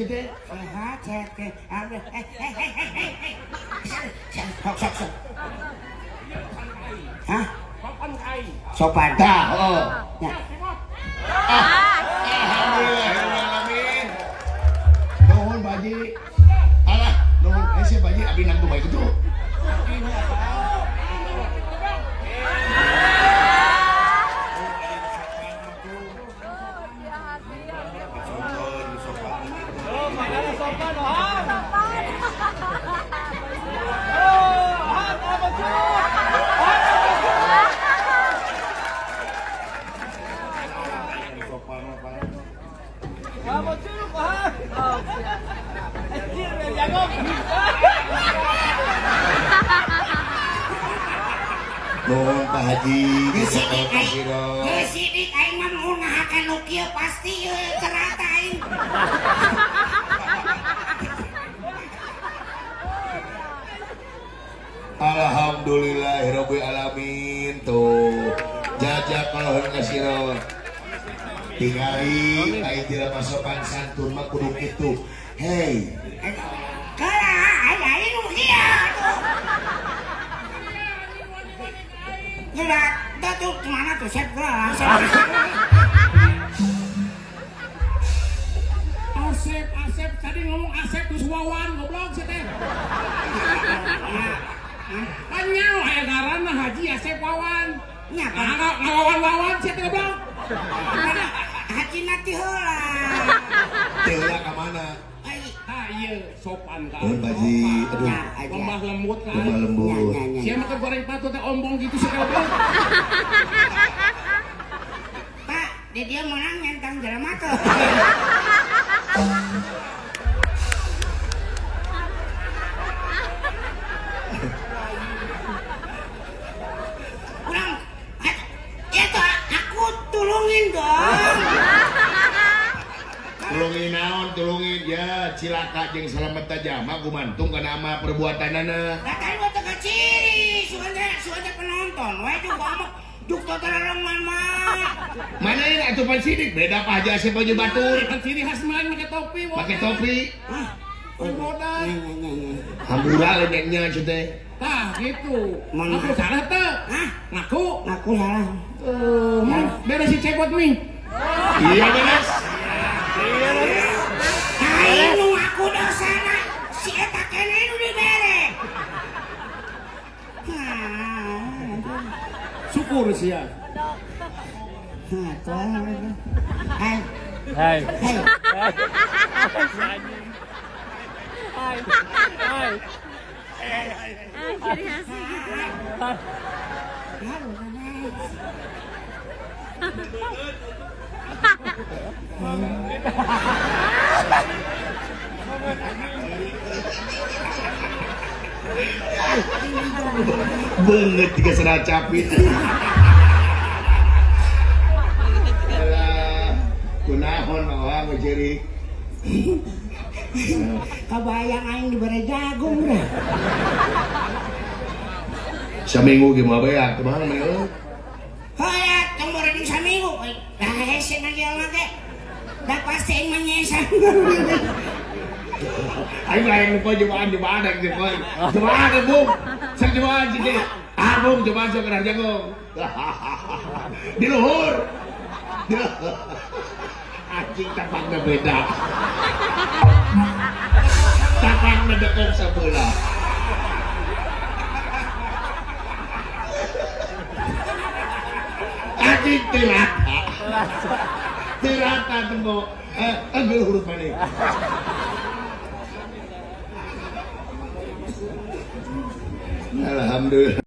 teh. Sehat, sehat teh. Eh, eh, eh, eh, eh, eh. Sok, sok, sok. Hah? Sopan kai. Sopan. Tah, oh. Ya. Alhamdulillahirobbilalamin. Nuhun Pak Haji. Alah, nuhun eh si Pak Haji abdi nangtu bae kitu. Sopan, oh. Oh, apa tuh? Sopan apa? Apa tuh, Pak? Anjir, jago. Nuhun Pak Haji. Geus sidik aing. Kasih. Geus sidik aing mah nu ngahakan nu kieu pasti ieu terata aing. Alhamdulillahirabbil alamin tuh. Jajak kalau kasiro. Tingali aing jelema sopan santun mah kudu kitu. Hey, Kala aing aing nu kieu atuh. Gila, dah tuh kemana tuh Sep? Gila, Sep. Asep, Asep, tadi ngomong Asep terus Wawan, goblok sih teh. Kan nyawa aya ngaranna Haji Asep Wawan. Nya, Nah, ngawawan Wawan sih teh goblok. Haji nanti heula. Teu heula ka mana? Ai, Tah ieu sopan ka. Nuhun Pak Haji. Aduh, nya aja. Lemah lembut kan. lemah lembut. Nya, nya, nya. Sia mah keur goreng patut teh ombong gitu sih goblok. Pak, di dia menang nyentang jelema tuh. Kurang, itu aku tulungin dong. Tulungin naon, tulungin ya cilaka jeung salamet jama gumantung kana amal perbuatanana. Lah tadi waktu kecil, suara suara penonton, wae juga omong, juk totorongan mah. Mana ini atuh pan sidik beda Pak Haji Asep baju batur. Kan ciri khas main make topi, Wawan. Pakai topi. Hah? Bodan. Nya, nya, nya, nya. Hampura lenyeknya teh. Tah gitu. Mana? Ngaku salah teh. Hah? Ngaku. Ngaku salah. Eh, mah beres si cepot nih. Iya beres. Aing nu ngaku dosana si eta keneh nu dibere. Hah, Syukur sih ya. hah, tuh. Hai, Hai. hai. Hai. Hai. Ah, ciri khasnya gitu. Banget tiga senal capit. Alah, kunaon orang ngejeri. Kabayang aing dibere jagung dah. Saminggu gimana bae ya, kumaha mah euy. Hoya, tong bore di saminggu. Lah hese na jelema ge. Da pasti aing mah nyesan. Aing lain lupa jebaan jebaan aing jebaan. Jebaan bung. Sang jebaan sih. Ah bung jebaan sok keur jagung. Di luhur. Anjing tapakna beda. Tapakna dekong sabelah. Anjing teu rata. Teu rata tembo. Eh, geuleuh huruf maneh. Alhamdulillah.